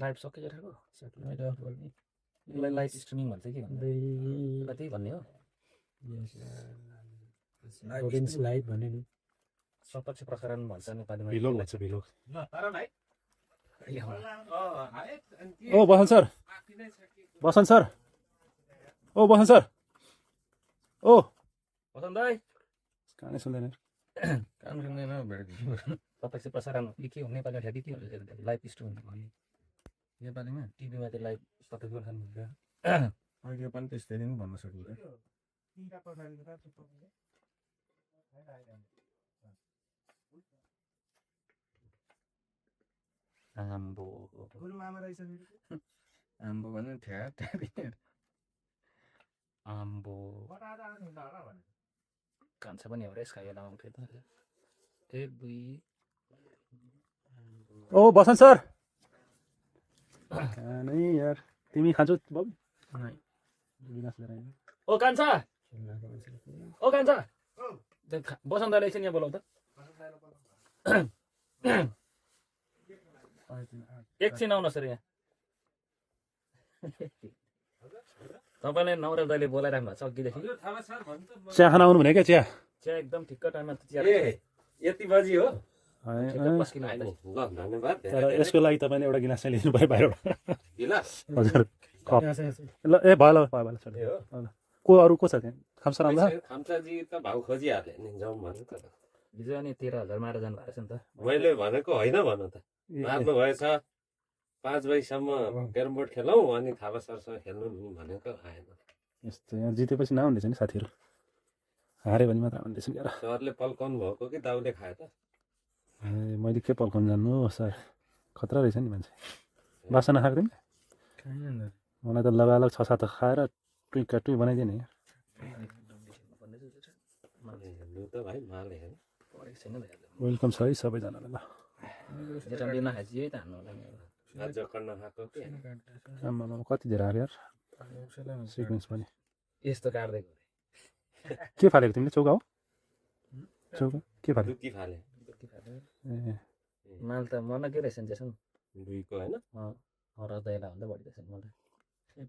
live सकियो रहेको live streaming भन्छ कि त्यही भन्ने हो लाइभ भन्ने नि प्रत्यक्ष प्रसारण भन्छ नेपालीमा भिलोग भन्छ भिलोग ओ बसन्त सर बसन्त सर ओ बसन्त सर ओ बसन्त दाइ कहाँ सुन्दैन काम सुन्दैन प्रत्यक्ष प्रसारण के हो नेपालीमा ठ्याक्कै के हुन्छ लाइभ स्ट्रिमिङ भन्ने नेपालीमा टिभीमा चाहिँ लाइभ प्रत्यक्ष प्रसारण हुन्छ अहिले पनि त्यस्तै नै भन्न सकिन्छ आम्बो आम्बो भन्नु आम्बो कान्छ पनि हो रेस खायो लाउँथ्यो त एक दुई ओ बसन्त सर कहाँ नै यार तिमी खान्छौ बाबु ओ कान्छा ओ कान्छा बसन्तलाई एकछिन यहाँ बोलाउ त एकछिन आउनुहोस् सर यहाँ तपाईँले नौरेल दाइले बोलाइराख्नु भएको छ अघिदेखि चिया खान आउनु भने क्या चिया चिया एकदम ठिक्क टाइममा चिया यति बजी हो धन्यवाद तर यसको लागि तपाईँले एउटा गिलास चाहिँ लिनु भयो बाहिरबाट गिलास हजुर कप ल ए भयो ल भयो को अरू को छ त्यहाँ खामसर आउँदा खाम्साजी त भाउ खोजिहाले नि जाउँ भन्नु त हिजो अनि 13,000 मारेर जानु भएको छ नि त मैले भनेको होइन भन त मार्नु भएछ 5 बजीसम्म क्यारम बोर्ड खेलौँ अनि थापा सरसँग खेल्नु नि भनेको आएन यस्तो यहाँ जितेपछि नआउँदैछ नि साथीहरू हाऱ्यो भने मात्र आउँदैछ नि यार सरले पल्काउनु भएको कि दाउले खायो त ए मैले के पल्काउनु जान्नु सर खतरा रहेछ नि मान्छे बासना खाएको थिएँ मलाई त लगालग 6-7 खाएर टुइका टुइ बनाइदिएँ नि हेर्नु त भाइ माले हेर्नु वेलकम छ है सबैजनालाई ल नखाएपछि यही त हान्नु होला आज कन्न खाएको कि आम्मामा कति धेरै हाल्यो यार सिक्वेन्स पनि यस्तो काट्दै के फालेको तिमीले चौका हो चौका के फाल्यो दुकी फाले ए माल त मन के रहेछ नि त्यसो दुईको होइन हर दैला भन्दा बढी रहेछ मलाई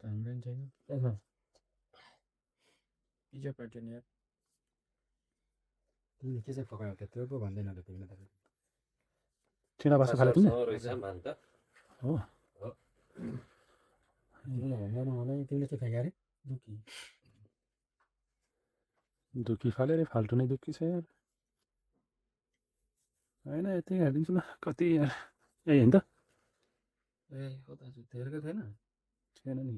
हाम्रो छैन पिज्जा पार्टी नि यार तिमीले के चाहिँ पकायो त्यत्रो पो भन्दैन त तिमीले त टिना बासा खाले तिमीले रहेछ मान त हो तिमीले भन्दैन मलाई तिमीले चाहिँ खायो अरे दुखी दुखी फाल्यो अरे फाल्टु नै दुखी छ यार होइन यति हालिदिन्छु ल कति यार ए होइन त ए हो त धेरैको थिएन छैन नि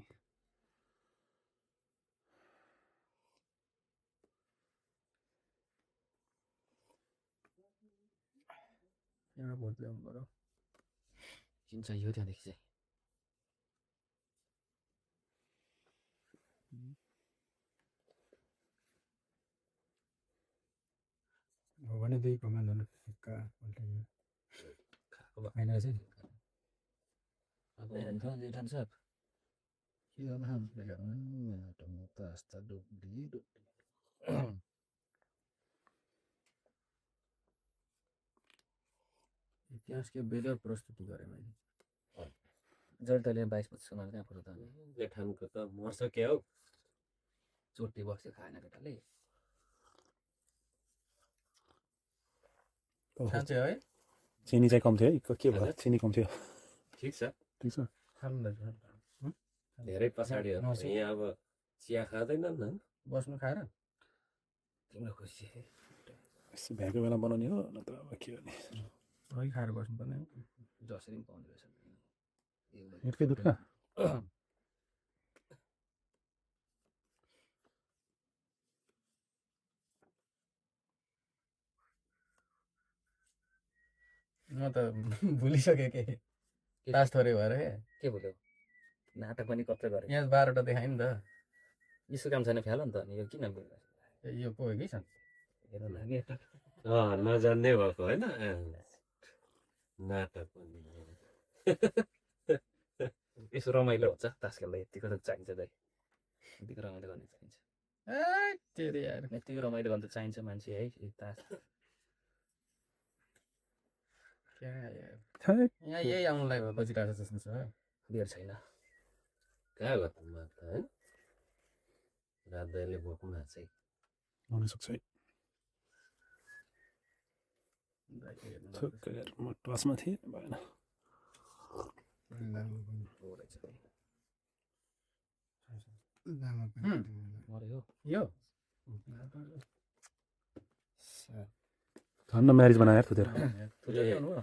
यहाँ भोट ल्याउनु पर्यो किन चाहियो त्यहाँदेखि चाहिँ हो भने 2 कमान्ड हुनु का होइन रहेछ नि अब जेठान साहब के गर्नु तास्ता डुब्ली इतिहास के बेलर प्रस्तुति गरेँ मैले जल्दले 22-25 मात्र त्यहाँ पर्छ त जेठानको त मर्छ के हो चोटी बस्यो खाएन केटाले साँच्चै है चिनी चाहिँ कम थियो है के भयो चिनी कम थियो ठिक छ ठिक छ खानु धेरै पछाडि हो यहाँ अब चिया खाँदैनन् न बस्नु खाएर तिम्रो खुसी यसो भ्याएको बेला बनाउने हो नत्र अब के गर्ने है खाएर बस्नु पर्ने जसरी पनि पाउँदो रहेछ मिर्के दुधका म त भुलिसकेँ के तास थोरै भएर के भयो नाटक पनि कत्रो गरेँ यहाँ 12वटा देखायो नि त यसो काम छैन फ्याल नि त अनि यो किन यो पो हो कि छन् हेर्नु लाग्यो नजान्ने भएको होइन नाटक पनि यसो रमाइलो हुन्छ तास खेल्दा यतिको त चाहिन्छ दाइ यतिको रमाइलो गर्नु चाहिन्छ यतिको रमाइलो गर्नु त चाहिन्छ मान्छे है तास ठ्याक यहाँ यही आउनुलाई बजिरहेको जस्तो छ बियर छैन कहाँ गर्दा मात्र होइन रात दाइले बोक्नु भएको चाहिँ हुनसक्छ है थुक्कै यार, म टचमा थिएँ भएन मऱ्यो यो धन्न म्यारिज बनायो यार तुतेर ल्याउनु हो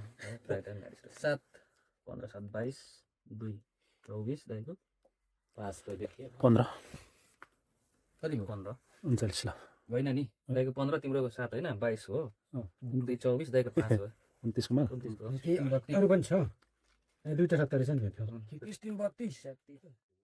7 15 7 22 2 24 दाइको 5 त देखियो 15 कति हो 15 39 ल होइन नि दाइको 15 तिम्रो 7 होइन 22 हो 24 दाइको 5 हो 29 को माल 29 हो अरू पनि छ दुईवटा 70 रहेछ नि त्यो 31 32